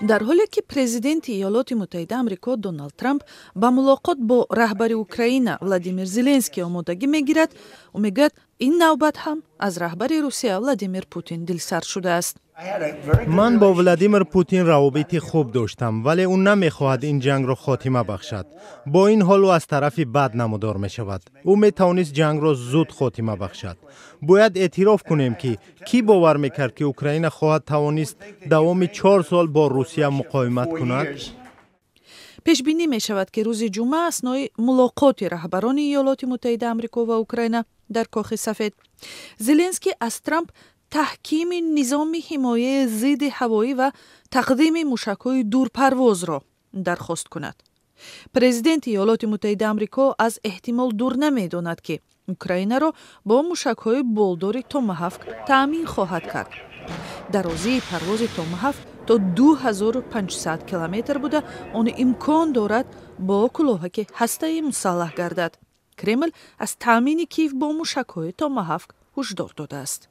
Дар ҳоле ки президенти Иёлоти Муттаҳида Амрико Доналд Трамп ба мулоқот бо раҳбари Украина Владимир Зеленский омодагӣ мегирад, ӯ мегӯяд, ин навбат ҳам аз раҳбари Русия Владимир Путин дилсард шудааст. Ман бо Владимир Путин равобити хуб доштам, вале ӯ намехоҳад ин ҷангро хотима бахшад. Бо ин ҳол, ӯ аз тарафи бад намудор мешавад. Ӯ метавонист ҷангро зуд хотима бахшад. Бояд эътироф кунем, ки кӣ бовар мекард, ки Украина хоҳад тавонист давоми 4 сол бо Русия муқовимат кунад? Пешбинӣ мешавад, ки рӯзи ҷумъа аснои мулоқоти раҳбарони Иёлоти Муттаҳида Амрико ва Украина дар Кохи Сафед Зеленский аз Трамп таҳкими низоми ҳимояи зидди ҳавоӣ ва тақдими мушакҳои дурпарвозро дархост кунад. Президенти Иёлоти Муттаҳида Амрико аз эҳтимол дур намедонад, ки Украинаро бо мушакҳои болдори Томаҳавк таъмин хоҳад кард. Дарозии парвози Томаҳавк то 2500 километр буда, он имкон дорад бо кулоҳаки ҳастаӣ мусаллаҳ гардад. Кремл аз таъмини Киев бо мушакҳои Томаҳавк ҳушдор додааст.